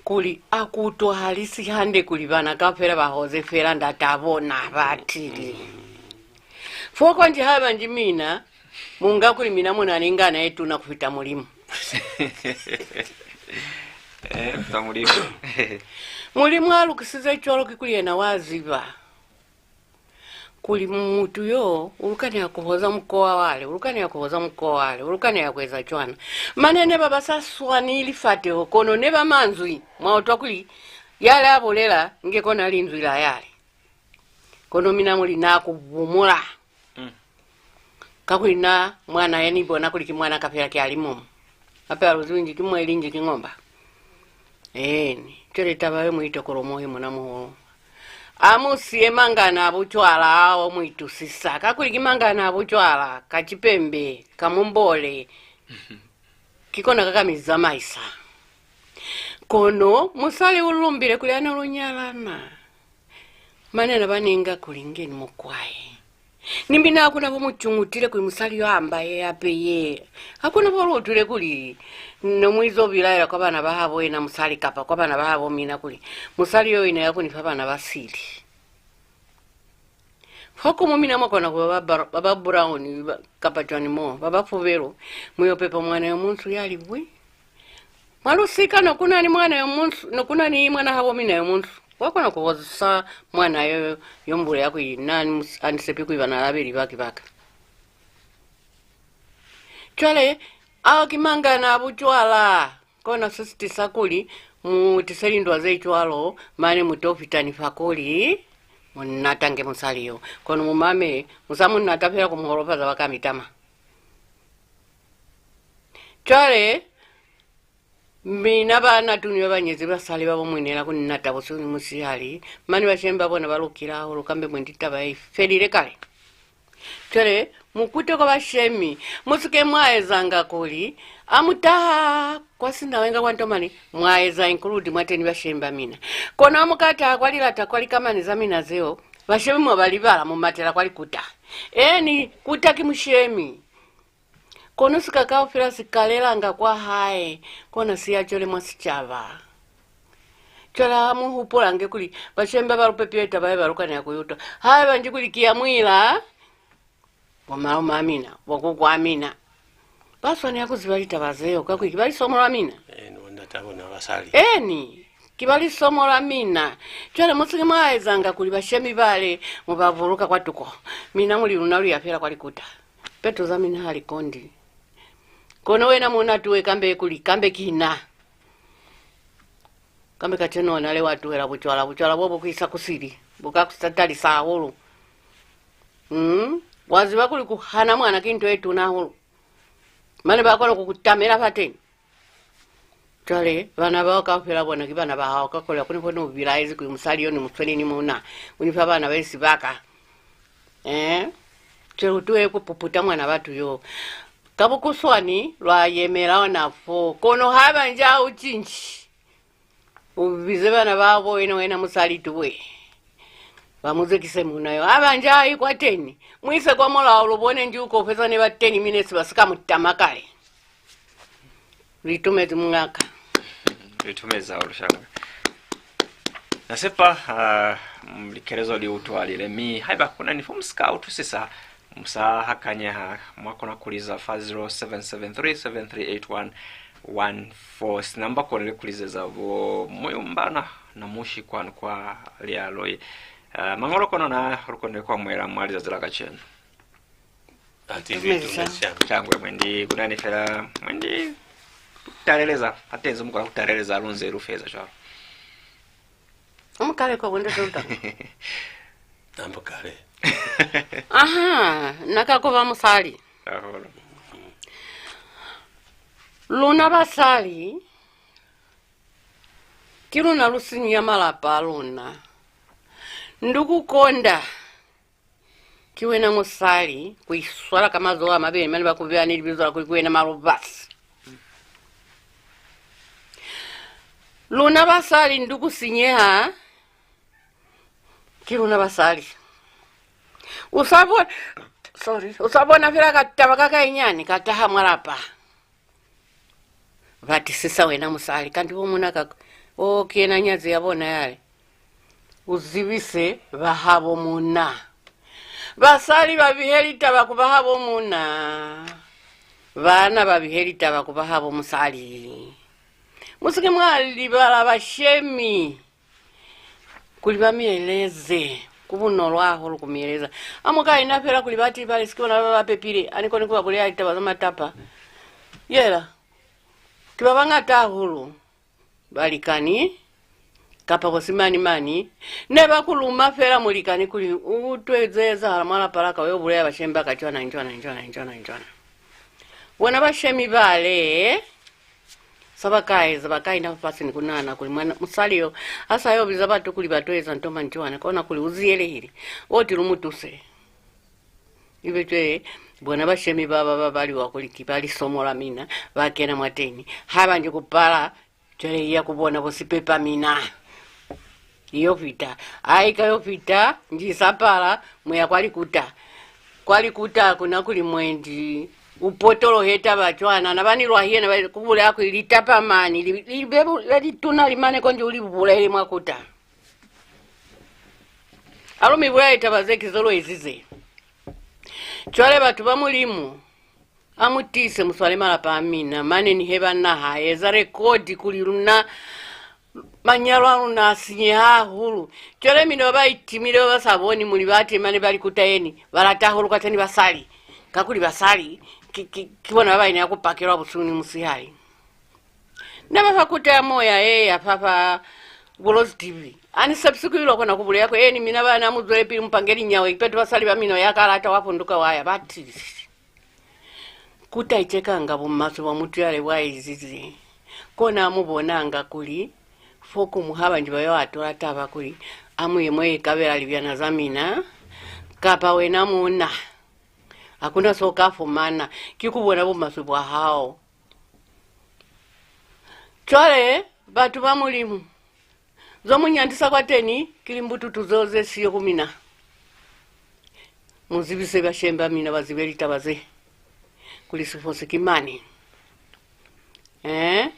kuli, a ku utwahalisi hande kuli bana kaufela ba hoze fela ndat'a bona ba tili. Fo konji haiba nji mina mu nga kuli mina mu na ni ngana ye tuna ku fita Mulimu. Eh, fa Mulimu. Mulimu a lukisize cwalo kikuli yena wa ziba. Kuli mutu yo u lukaneha ku hoza mukowa wale, u lukaneha ku hoza mukowa wale, u lukaneha ku eza cwana. Mane ne ba ba sa swani lifateho, kono ne ba manzwi. Mwa utwa kuli yale a bulela inge kona linzwi la yale. Kono mina mu li na ku bumula. Kakuli na mwana ya ni bona kuli ki mwana kapela ki alimumu. Hape ha lu zibi nji ki mweli nji ki ngomba. Eeni, cwale taba ye mu itokolomohe muna muhulu. A mu siye mangana a bucwala ao mu itusisa, kakuli ki mangana a bucwala, ka cipembe, ka mumbole, ki kona ka ka mi zamaisa. Kono musali u lumbile kuli a no lu nyalana. Mane na ba ninga kuli nge ni mukwae. Ni mina ha ku na bo mu cungutile kuli musali yo amba ye ape ye. Ha ku na bo lu utwile kuli no mu izo bilaela kwa bana ba habo yena musali kapa kwa bana ba habo mina kuli musali yo ina ya ku ni fa bana ba sili. Fokuñwi mina mwa kona ku ba ba brown kapa cwani mo, ba ba fubelu, mu yo pepa mwana yo munsu ya li bwi. Mwa lusika no ku na ni mwana yo munsu, no ku na ni mwana habo mina yo munsu. Wa kona ku hoza mwana yo, yo mbule ya kuli na ni, a ni sepi kuli bana ba babeli ba ki ba ka. Cwale, ao ki mangana a bucwala, kona se si tisa kuli mu tise lindwa ze cwalo, mane mu to fita ni fa kuli mu nata nge musali yo. Kono mu mame, mu sa mu nata fela ku mu holofaza ba ka mi tama. Cwale, mina ba natuni ba ba nyezi basali ba bo muinela ku nata busihu ni musihali, mane bashemi ba bona ba lukile hahulu, kambe mwendi taba ye i felile kale. Cwale, mu kute kwa bashemi, mu si ke mwa ezanga kuli, a mu taha kwa sinawenga kwa nto mane, mwa eza include mwateni bashemi ba mina. Kono a mu ka taha kwa lilata kwa likamani za mina zeo, bashemi mwa ba libala, mu matela kwa likuta. Eeni, kuta ki mushemi. Kono sika kaufela si kalelanga kwa hae, kona si ya cwale mwa sicaba. Cwale ha mu hupulange kuli bashemi ba ba lu pepile taba ye ba lukaneha ku i utwa. Haiba nji kuli ki ya muila, bo malume a mina, bo kuku a mina, ba swanela ku ziba litaba zeo, kakuli ki ba lisomo lwa mina. Eeni, ki ba lisomo lwa mina. Cwale mu si ke mwa ezanga kuli bashemi bale mu ba buluka kwa tuko. Mina mu li luna lu ya fela kwa likuta. Peto za mina ha li kondi. Kono wena muuna tuwe kambe kuli kambe ki na. Kambe kacenu ona le wa tuhela bucwala, bucwala bo bu ku isa ku sili, bu ka ku satalisa hahulu. Mm? Wa ziba kuli ku hana mwana ki nto ye tuna hahulu. Mane ba kona ku ku tamela fateni. Cwale, bana bao kaufela bona ki bana ba hao, kakuli ha ku ni fo ne u bilaezi kuli musali yo ni mu sweli ni muuna, u ni fa bana ba sibaka. Ee, cwale u tuhele ku puputa mwana batu yo. Ka bukuswani, lwa yemela ona fo, kono haiba nji ha u cinci, u bize bana ba habo wena, wena musali tuwe. Ba mu zekise muuna yo. Haiba nji ha i kwateni, mu ise kwa mulao, lu bone nji u ko feza ne ba ten minutes ba si ka mu tama kale. Lu itumezi muñaka. Lu itumezi hahulu shangwe. Na sepa uh, likelezo li utwalile, mi haiba ku na ni fo mu si ka utwisisa, mu sa hakanyeha, mwa kona ku liza fa zero seven seven three seven three eight one one four. Sinamba konile ku lizeza bo Muyumbana na Mushi kwanu kwa Lialoi. Uh, mañolo kono na lu konile ku amuhela mwa lizazi la kacenu. Shangwe mwendi ku na ni fela mwendi ku taleleza, ha tenze mu kona ku taleleza lu nze lu feza cwalo. Amukale kwa bwende tota. Amukale. Aha, na ka koba musali. Hahulu. Luna basali, ki luna lu sinya malapa a luna. Ndu ku konda. Ki wena musali, ku iswala ka mazoho a mabeli mane ba ku beya ni libizo la kuli ki wena malubasi. Luna basali ndu ku sinyeha, ki luna basali. U sa bona, sorry, u sa bona fela ka taba ka kainyani ka taha mwa lapa. Batisisa wena musali, kanti bo muna ka, o, ki yena nyazi ya bona yale. U zibise ba habo muna. Basali ba bihe litaba ku ba habo muna. Bana ba bihe litaba ku ba habo musali. Mu si ke mwa libala bashemi. Kuli ba mi eleze, ku bunolo hahulu ku mi eleza. A mu ka ina fela kuli ba tibale, siki bona ba ba pepile, a ni koni ku ba bulela litaba za matapa. Yela, ki ba bañata hahulu, balikani, kapa bo simani-mani, ne ba ku luma fela mulikani kuli u utwe ze ezahala mwa lapa la ka, u yo bulela bashemi ba ka cwana, cwana, cwana, cwana, cwana. Bona bashemi bale. Sa ba ka eza, ba ka ina fafasi ni ku nahana kuli mwana, musali yo, ha sa yo biza batu kuli ba to eza nto mañi cwana, kona kuli u ziyelehile, o ti lu mu tuse. Ibe cwale, bona bashemi ba ba babaliwa kuli ki ba lisomo la mina, ba kena mwateni. Ha ba nji ku pala, cwale i ya ku bona bo sipepa mina. I yo fita. Ha i ka yo fita, nji sa pala, mu ya kwa likuta. Kwa likuta ha ku na kuli mwendi u potolohe taba cwana. Na ba ni lwahi yena, ba ku bulela kuli litapamani, li, li be bu, le lituna li mane konji u li bulele mwa kuta. Ha lu mi bulele taba ze ki zo lu ezize. Cwale batu ba Mulimu, a mu tiise, mu swale malapa a mina, mane ni he banna hae. Eza rekodi kuli luna, manyalo a luna a sinyeha hahulu. Cwale mina ba ba itimile, ba ba sa boni muli ba temane ba likuta yeni, ba lata hahulu kwateni basali, kakuli basali ki, ki, ki bona ba ba ina ya ku pakelwa busihu ni musihali. Na ba fa kuta ya moya ye ya fa fa Bulozi T V. A ni sepisi kuli lwa kona ku bulela kuli, eni mina bana, mu zwelepili, mu pange linyawe, kipeto basali ba mina, ya ka lata wa funduka wa ya, ba tiisisi. Kuta i cekanga bumaswe bwa mutu yale bwa ezize. Kona a mu bonanga kuli, fokuñwi ha banji ba yo atola taba kuli, a mu ye mwa ikabela libyana za mina, kapa wena muuna. Ha ku na so ka fumana, ki ku bona bumaswe bwa hao. Cwale, batu ba Mulimu, zo mu nyandisa kwateni ki limbututu zeo ze siyo ku mina. Mu zibise bashemi ba mina ba zibe litaba ze, kuli sifosi ki mani. Eh?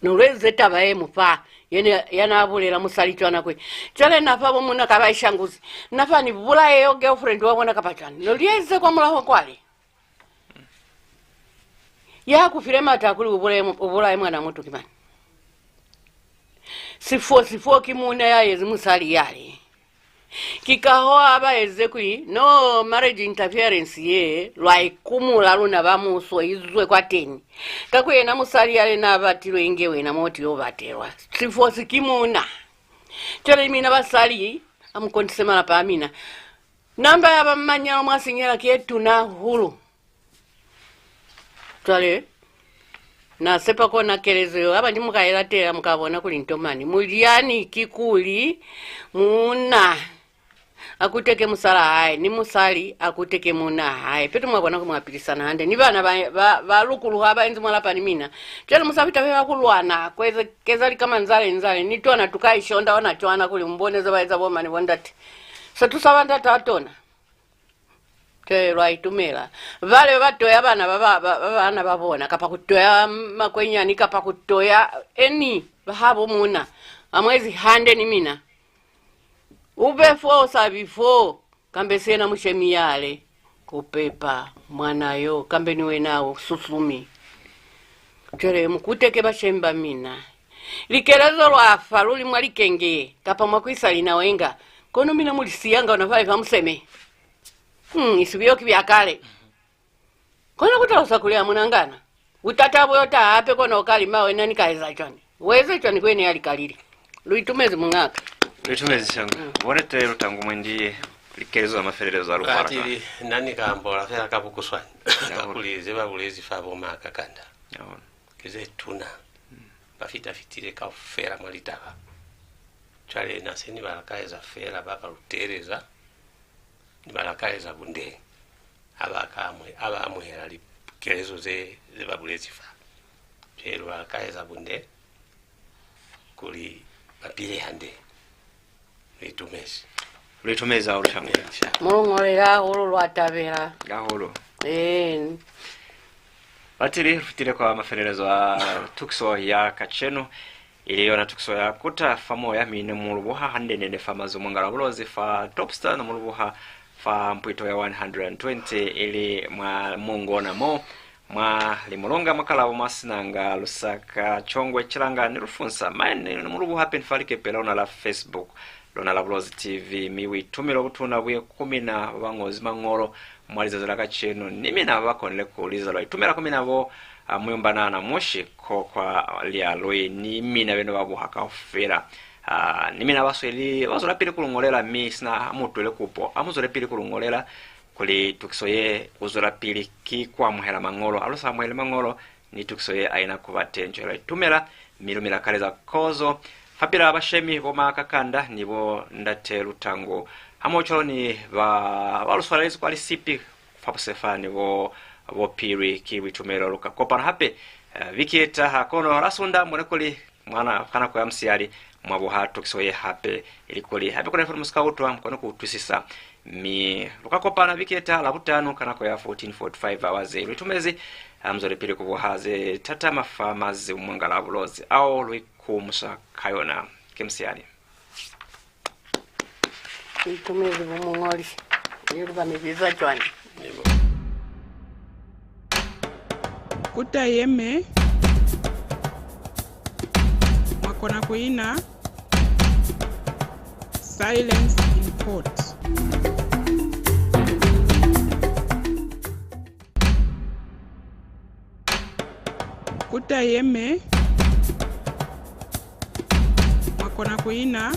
No lu eze taba ye mu fa, yene ya na bulela musali cwana kwe. Cwale na fa bo muna ka ba ishanguzi. Na fa ni bulaye yo girlfriend wa bona kapa cwani. No li eze kwa mulaho kwale. Ya ku file mata kuli u bulaye mu-, u bulaye mwana mutu ki mani? Sifo, sifo ki muuna ya yezi musali yale. Ki kaho a ba eze kuli, no, marriage interference ye, lwa ikumula luna ba muso, izwe kwateni. Kakuli yena musali yale na batilwe inge wena mo ti yo batelwa. Sifo si ki muuna. Cwale mina basali, a mu kondise malapa a mina. Namba ya ba manyalo mwa sinyela ki ye tuna hahulu. Cwale, na sepa kona kelezo yeo, haiba ni mu ka i latela, mu ka bona kuli nto mani. Mulyani kikuli, muuna a kuteke musalaa hae, ni musali a kuteke muunaa hae. Peto mwa bona kuli mwa pilisana hande. Ni bana ba, ba, ba lukuluha ba inzi mwa lapa ni mina. Cwale mu sa fita fela ku lwana, ku eze, keza lika manzale-nzale, ni tona tu ka ishonda ona cwana kuli mu bone ze ba eza bo ma ni bo ndate. Se tu saba ndate wa tona. Cwale lwa itumela. Bale ba ba toya bana ba, ba, ba, ba bana ba bona, kapa ku toya makwenyani, kapa ku toya eni ba habo muuna. Ha mu ezi hande ni mina. U be fo, u sa bi fo, kambe sina mushemi yale, ku pepa mwana yo, kambe ni wena u susumi. Cwale mu kuteke bashemi ba mina. Likelezo lwa fa luli mwa likenge, kapa mwa ku isa linawenga, kono mina mu li siyanga ona fale fa museme. Hmm, isubi yo ki bya kale. Kono ku talusa kuli ha mu na ngana. Butata bo yo taha hape, kono u ka li, ma wena ni ka eza cwani? U eze cwani ku yena ya likalile? Lu itumezi, muñaka. Lu itumezi, shangwe. Mm. Bo nate Lutangu, mwendi likelezo za mafelelezo a lu pala. Batili, na ni ka ambola fela ka bukuswani. Kakuli ze ba bulezi fa bo ma Kakanda ki ze tuna. Ba fita-fitile kaufela mwa litaba. Cwale na se ni ba lakaleza fela ba ba lu teeleza, ni ba lakaleza bunde ha ba ka amu-, ha ba amuhela likelezo ze, ze ba bulezi fa. Cwale lu ba lakaleza bunde kuli ba pile hande. Lu itumezi. Lu itumezi hahulu, shangwe. Mu lu ñolele hahulu, lwa tabela. Hahulu. Eeni. Batili, lu fitile kwa mafelelezo a tukiso ya kacenu, ili yona tukiso ya Kuta fa Moya, mi ne mu lu buha hande-nde-nde fa mazimumwangala a Bulozi fa Topstar, ne mu lu buha fa mpwito ya one hundred and twenty, ili mwa mungu ona mo, mwa Limulunga, mwa Kalabo, mwa Sinanga, Lusaka, Chongwe, Chilanga ni Lufunsa. Mane ne mu lu buha hape ni fa likepe la luna la Facebook, lona la Bulozi T V, mi buitumelo butuna bu ye ku mina ba ba ñozi mañolo mwa lizazi la kacenu, ni mina ba ba konile ku liza. Lwa itumela ku mina bo, a, Muyumbanana Mushi ko kwa Lialui, ni mina beno ba buha kaufela. A, ni mina ba sweli, ba zwelapili ku lu ñolela, mi sina ha mu utwile kupo, a mu zwelepili ku lu ñolela, kuli tukiso ye u zwelapili ki ku amuhela mañolo. Ha lu sa amuheli mañolo, ni tukiso ye ha i na ku ba teñi. Cwale lwa itumela, mi lu mi lakaleza kozo fapilaa bashemi, bo ma Kakanda ni bo ndate Lutangu, hamohocwalo ni ba, ba lu swalelezi kwa lisipi fa busefa ni bo, bo Piri. Ki buitumelo lu ka kopana hape, eh, viki ye taha, kono la Sunda mu bone kuli mwa na, ka nako ya musihali, mwa buha tukiso ye hape, ilikuli hape ku na ni fo ne mu si ka utwa, mu kone ku utwisisa. Mi lu ka kopana viki ye taha Labutanu ka nako ya fourteen forty-five hours. Lu itumezi, ha mu zwelepili ku buha ze tatama fa mazimumwangala a Bulozi ao lu ikumusa ka yona. Ki musihali. Lu itumezi bo muñoli. Ye lu ka mi biza cwañi? Kuta ye me, mwa kona ku ina. Silence in court. Kuta ye me, mwa kona ku ina.